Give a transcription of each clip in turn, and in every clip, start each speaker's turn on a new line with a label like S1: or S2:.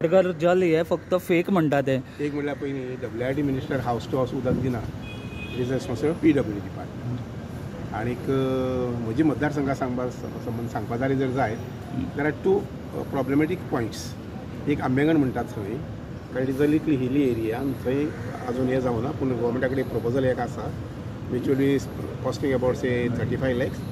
S1: घर जल हे फक्त फेक म्हणटा ते.
S2: एक म्हणल्यार पयलीं WRD minister house to house उदक दिना, it is responsible PWD department. आनीक म्हजी मतदारसंघा सांगपा संबंद सांगपा जाल्यार जर जाय there are two problematic points. एक आंबेगण म्हणटात थंय, कारण it is a little hilly area आनी थंय अजून हें जावना, पूण गोवोरमेंटा कडेन प्रपोजल एक आसा which will be costing about say 35 lakhs.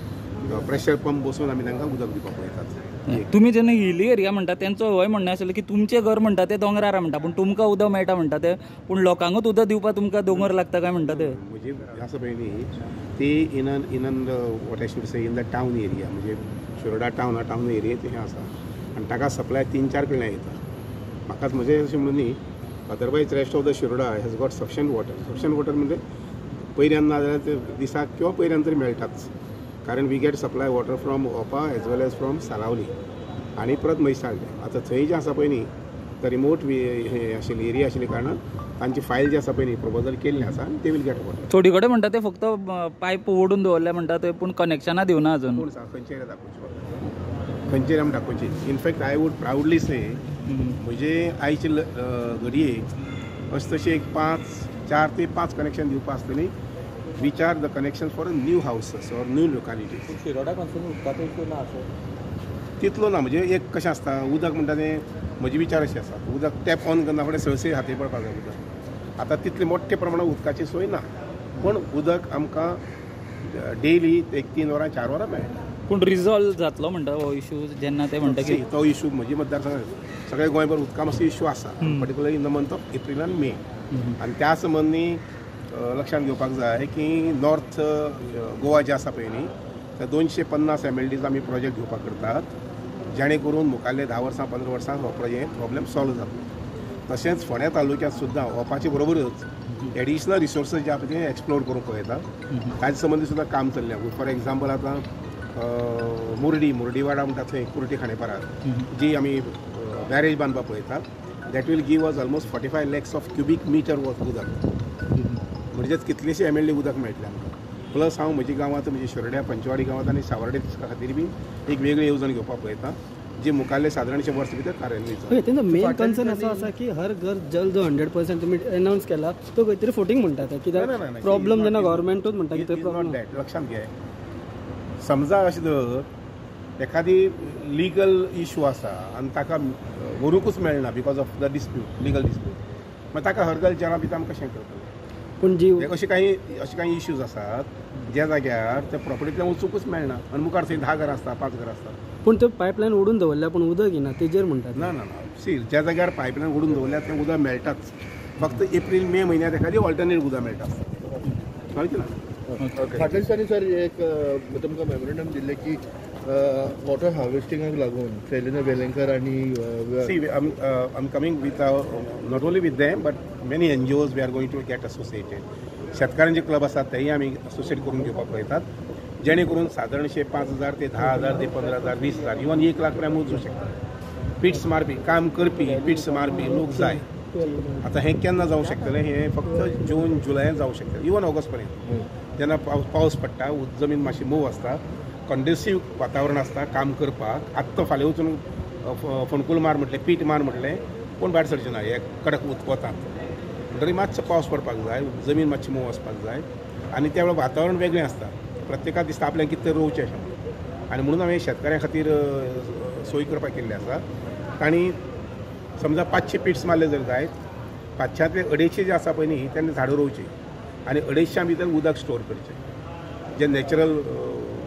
S2: Pressure pump बसोवन आमी तांकां उदक दिवपाक पळयतात.
S1: तुमी जेन्ना हिली एरिया म्हणटा तेंचो होय म्हणणें आशिल्लें की तुमचें घर म्हणटा ते दोंगरार म्हणटा, पूण तुमकां उदक मेळटा म्हणटा ते, पूण लोकांकूच उदक दिवपाक तुमकां दोंगर लागता काय म्हणटा ते.
S2: म्हजी आसा पळय न्ही ती in in what I should say in the town area, म्हणजे शिरोडा टावन टावन एरिया थंय आसा आनी ताका सप्लाय 3-4 कडल्यान येता. म्हाकाच म्हजें अशें म्हणून न्ही, otherwise rest of the Shiroda has got sufficient water. Sufficient water म्हणजे पयऱ्यान ना जाल्यार ते दिसाक किंवा पयऱ्यान तरी मेळटाच, कारण we get supply water from Opa as well as from Salaulim आनी परत म्हैसाळ डॅम. आतां थंय जें आसा पळय न्ही तर रिमोट हें आशिल्ली एरिया आशिल्ली कारणान तांची फायल जी आसा पळय न्ही प्रपोजल केल्लें आसा आनी they will get water.
S1: थोडी कडेन म्हणटा ते फक्त पायप ओडून दवरले म्हणटा ते, पूण कनेक्शनां दिवना अजून.
S2: कोण सांग खंयचे एरिया दाखोवची, खंयचे area दाखोवची. In fact I would proudly say म्हजे आयचे घडये अशें तशें एक 4 ते 5 कनेक्शन दिवपा आसतलीं which are the connection for new houses or new localities.
S3: Shiroda constituency उदकाचो इशू ना असो
S2: तितलो ना, म्हणजे एक कशें आसता उदक म्हणटा तें म्हजे विचार अशें आसा, उदक टॅप ऑन करना फुडें सळसळी हाती पडपाक जाय उदक. आतां तितले मोठ्या प्रमाणात उदकाची सोय ना, पूण उदक आमकां डेली एक 3 वरां 4 वरां मेळटा.
S1: पूण रिजॉल्व जातलो म्हणटा हो इशू जेन्ना ते म्हणटा की
S2: तो इशू म्हजी मतदारसंघ सगळे गोंयभर उदका मातसो इशू आसा, particularly in the month of April आनी मे. आनी त्या संबंदी लक्षांत घेवपाक जाय की नॉर्थ गोवा जे आसा पळय न्ही तर 250 MLDs आमी प्रोजेक्ट घेवपाक करतात, जेणे करून मुखाल्ले 10 वर्सां 15 वर्सां हो प्रोजेक्ट प्रॉब्लेम सॉल्व जातलो. तशेंच फोंड्या तालुक्यांत सुद्दां ओपाचे बरोबरच एडिशनल रिसोर्सीस जे आसा ते एक्सप्लोर करूंक पळयता, ताचे संबंदी सुद्दां काम चल्लें. फॉर एग्जाम्पल आतां मुर्डी मुर्डीवाडा म्हणटा थंय कुर्टी खांडेपारार जी आमी बॅरेज बांदपाक पळयतात, that will give us almost 45 lakhs of cubic metre उदक, म्हणजेच कितलेशे MLD उदक मेळटलें आमकां. प्लस हांव म्हज्या गांवांत म्हणजे शिरोड्या पंचवाडी गांवांत आनी सावर्डे खातीर बी एक वेगळी येवजण घेवपाक पळयता जी मुखाल्ले सादारणशे वर्स भितर कार्यान्वीत जाता.
S4: तेंचो मेन कन्सर्न असो आसा की हर घर जल जो 100% तुमी अनावन्स केला तो खंय तरी फोटींग म्हणटा, कित्याक प्रॉब्लम जेन्ना गव्हर्मेंटूच म्हणटा की
S2: प्रॉब्लम. लक्षांत घे, समजा अशें धर एखादी लिगल इशू आसा आनी ताका व्हरूंकूच मेळना because of the dispute, legal dispute, मागीर ताका हर घर जला भितर आमी कशें करतले.
S4: पूण जी
S2: अशे काही इश्यूज आसात ज्या जाग्यार त्या प्रॉपर्टींतल्यान वचूंकूच मेळना आनी मुखार थंय 10 घरां आसता, 5 घरां आसता,
S4: पूण ते पायपलायन ओडून दवरल्या पूण उदक येना तेजेर म्हणटात.
S2: ना ना ना, सी ज्या जाग्यार पायपलायन ओडून दवरल्या तें उदक मेळटाच, फक्त एप्रील मे म्हयन्यांत एखादी ऑल्टरनेट उदक मेळटा. कळ्ळें ना?
S5: फाटल्या दिसांनी सर एक तुमकां मेमोरेंडम दिल्लें की वॉटर हार्वेस्टिंगाक लागून शैलेंद्र वेलेंकर आनी
S2: see I am coming with not only with them but many NGOs we are going to get associated. शेतकारांचे क्लब आसात तेय आमी असोसिएट करून घेवपाक पळयतात, जेणे करून सादारणशे 5,000 ते 10,000 ते 15,000 20,000 इवन 1 लाख पर्यंत वचूं शकता. पिट्स मारपी काम करपी पिट्स मारपी लोक जाय. आतां हें केन्ना जावं शकतलें, हें फक्त जून जुलयान जावं शकतलें, इवन ऑगस्ट पर्यंत जेन्ना पावस पडटा, जमीन मातशी मोव आसता, कंड्युसीव वातावरण आसता काम करपाक. आत्तां फाल्यां वचून फोणकूल मार म्हटलें, पीठ मार म्हटलें, कोण भायर सरचें ना हे कडक वतांत. म्हणटकीर मातसो पावस पडपाक जाय, जमीन मातशी मोव आसपाक जाय आनी त्या वेळार वातावरण वेगळें आसता, प्रत्येकाक दिसता आपल्याक कितें तरी रोवचें अशें म्हणून. आनी म्हणून हांवें शेतकाऱ्यां खातीर सोय करपाक केल्ली आसा. तांणी समजा 500 पिट्स मारले जर जायत, 500 250 जे आसा पळय न्ही तेन्ना झाडां रोवचीं आनी 250 भितर उदक स्टोर करचें, जें नॅचरल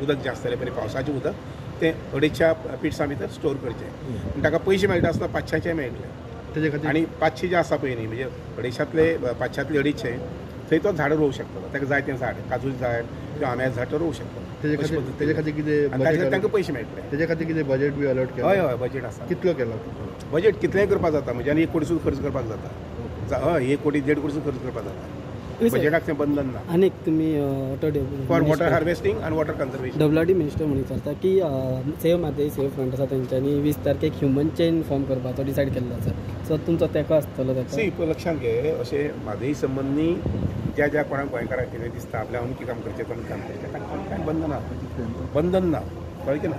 S2: उदक जें आसतलें पळय पावसाचें उदक तें 250 पिट्सां भितर स्टोर करचें. पूण ताका पयशे मेळटा आसतना 500 मेळटले
S5: तेजे खातीर.
S2: आनी 500 जे आसा पळय न्ही म्हणजे 250 500 250 थंय तो झाडां रोवं शकतलो, ताका जाय तें झाड, काजूचें झाड किंवा आंब्याचें झाड तो रोवं शकतलो.
S5: तेजे खातीर कितें
S2: तांकां पयशे मेळटले.
S5: तेजे खातीर कितें बजेट बी अलॉट केला?
S2: हय हय, बजेट आसा.
S5: कितलो केला
S2: बजेट? कितलेंय करपाक जाता, म्हणजे आनी 1 कोटी सुद्दां खर्च करपाक जाता. हय, 1 कोटी 1.5 कोटी सुद्दां खर्च करपाक जाता, बजेटाक तें बंधन ना.
S4: आनीक तुमी वॉटर
S2: फॉर वॉटर हार्वेस्टिंग आनी वॉटर कन्जर्वेशन
S4: WRD minister म्हणून विचारता की सेव म्हादय सेव फ्रंट आसा तेंच्यांनी 20 तारखेक ह्युमन चेन फॉर्म करपाचो डिसायड केल्लो आसा, सो तुमचो तेंको आसतलो ताका?
S2: सी लक्षांत घे, अशें म्हादय संबंदी ज्या ज्या कोणाक गोंयकाराक कितें दिसता आपल्या अमकें काम करचें तमकें काम करचें, ताका कांय बंधन ना, बंधन ना, कळ्ळें की ना.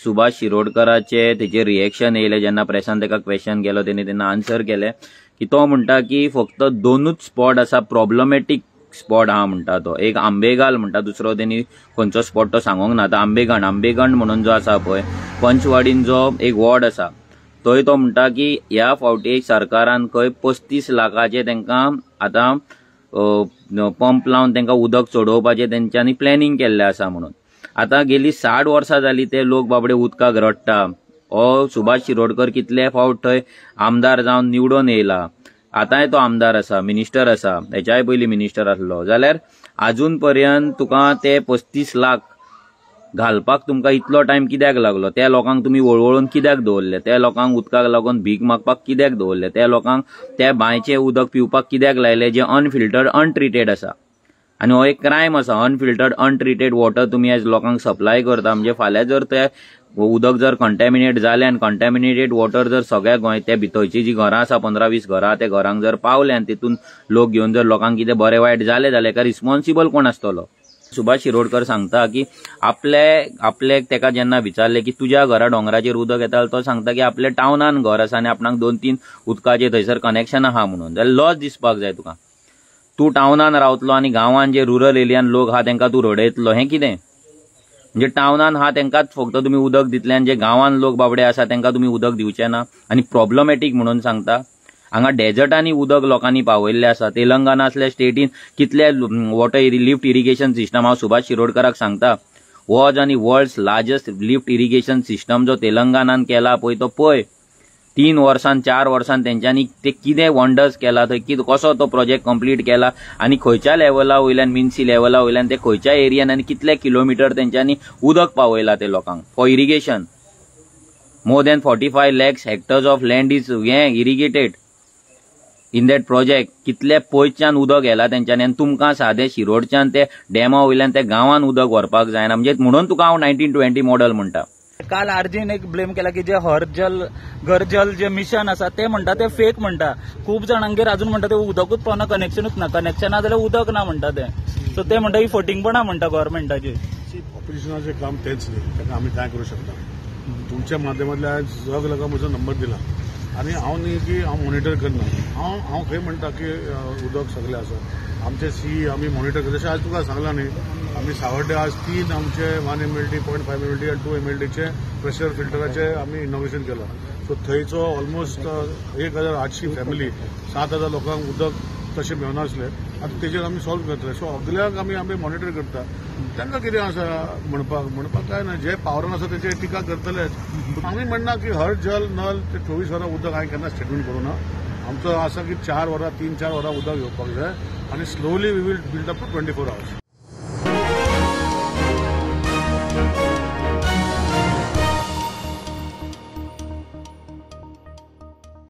S6: सुभाष शिरोडकराचे तेजे रिएक्शन येयलें जेन्ना प्रेसान ताका क्वेश्चन केलो, तेणी तेन्ना आन्सर केलें की तो म्हणटा की फक्त दोनूच स्पॉट आसा प्रॉब्लमॅटीक स्पॉट आहा म्हणटा तो. एक आंबेगाल म्हणटा, दुसरो तेणी खंयचो स्पॉट तो सांगोंक ना. आतां आंबेगण म्हणून जो आसा पळय पंचवाडीन जो एक वॉर्ड आसा थंय तो म्हणटा की ह्या फावटी सरकारान खंय 35 लाखाचे तांकां आतां पंप लावन तांकां उदक चडोवपाचें तेंच्यांनी प्लॅनिंग केल्लें आसा म्हणून. आतां गेली 60 वर्सां जाली ते लोक बाबडे उदकाक रडटा. हो सुभाष शिरोडकर कितले फावट थंय आमदार जावन निवडून येयला, आतांय तो आमदार आसा, मिनिस्टर आसा, हेच्याय पयलीं मिनिस्टर आसलो, जाल्यार आजून पर्यंत तुका ते 35 लाख घालपाक तुमकां इतलो टायम कित्याक लागलो? त्या लोकांक तुमी वळवळून कित्याक दवरले? त्या लोकांक उदकाक लागून भीक मागपाक कित्याक दवरले? त्या लोकांक त्या बांयचें उदक पिवपाक कित्याक लायलें जें अनफिल्टर्ड अनट्रिटेड आसा? आनी हो एक क्रायम आसा. अनफिल्टर्ड अनट्रिटेड वॉटर तुमी आयज लोकांक सप्लाय करता, म्हणजे फाल्यां जर ते उदक जर कंटॅमिनेट जालें आनी कंटॅमिनेटेड वॉटर जर सगळ्या गोंय त्या भितरची जी घरां आसा 15-20 घरां त्या घरांक जर पावलें आनी तितून लोक घेवन जर लोकांक कितें बरें वायट जालें जाल्यार रिस्पॉन्सिबल कोण आसतलो? सुभाष शिरोडकर सांगता की आपले तेका जेन्ना विचारलें की तुज्या घरा दोंगराचेर उदक येता, तो सांगता की आपल्या टावनान घर आसा आनी आपणाक 2-3 उदकाचे थंयसर कनेक्शन आहा म्हणून. जाल्यार लॉस दिसपाक जाय तुका. तूं टावनान रावतलो आनी गांवान जे रुरल एरियान लोक आहा तेंकां तूं रडयतलो, हें कितें? म्हणजे टावनान आहा तेंकांच फक्त तुमी उदक दितले आनी जे गांवान लोक बाबडे आसा तेंकां तुमी उदक दिवचे ना आनी प्रॉब्लमॅटीक म्हणून सांगता. हांगा डेजर्टांनी उदक लोकांनी पावयल्लें आसा. तेलंगणा असल्या स्टेटीन कितले वॉटर लिफ्ट इरिगेशन सिस्टम, हांव सुभाष शिरोडकराक सांगता, वॉज आनी world's largest lift irrigation system जो तेलंगणान केला पळय तो पळय 3 वर्सां 4 वर्सां तेंच्यांनी ते कितें वंडर्स केला थंय, कितें कसो तो प्रोजेक्ट कंप्लीट केला आनी खंयच्या लेवला वयल्यान, मिन्सी लेवला वयल्यान ते खंयच्या एरियान आनी कितले किलोमिटर तेंच्यांनी उदक पावयला ते लोकांक for irrigation. More than 45 lakhs hectares of land is हें irrigated in that project. कितले पयच्यान उदक येला तेंच्यांनी आनी तुमकां सादें शिरोडच्यान ते डॅमा वयल्यान ते गांवान उदक व्हरपाक जायना, म्हणजे म्हणून तुका हांव 1920 मॉडल म्हणटा.
S1: काल आरजीन एक ब्लेम केला की जे हर जल घर जल जे मिशन आसा ते म्हणटा ते फेक म्हणटा. खूब जाणांगेर अजून म्हणटा ते उदकूच पावना, कनेक्शनूच ना, कनेक्शन जाल्यार उदक ना म्हणटा ते. सो ते म्हणटा ही फटींगपणा म्हणटा गव्हर्मेंटाची.
S7: ऑपोजिशनाचें काम तेंच न्ही, ताका आमी कांय करूं शकना. तुमच्या माध्यमांतल्यान जग लोकांक म्हजो नंबर दिला आनी हांव न्ही की हांव मॉनिटर करना. हांव खंय म्हणटा की उदक सगळें आसा, आमचे सी आमी मॉनिटर करता. जशें आज तुका सांगलां न्ही, आमी सावड्डे आज 3 आमचे 1 MLD, 0.5 MLD आनी 2 MLDचे प्रेशर फिल्टराचे आमी इनॉग्रेशन केलां. सो थंयचो ऑलमोस्ट 1800 फॅमिली, 7000 लोकांक उदक तशें मेळनासलें, आतां तेजेर आमी सॉल्व करतले. सो सगल्यांक आमी मॉनिटर करता. तांकां कितें आसा म्हणपाक कांय ना, जे पावरान आसा तेचे टिका करतलेच. आमी म्हणना की हर जल नल ते 24 वरां उदक हांवें केन्ना स्टेटमेंट करूं ना. आमचो आसा की 4 वरां 3-4 वरां उदक येवपाक जाय आनी slowly we will build up to 24 hours.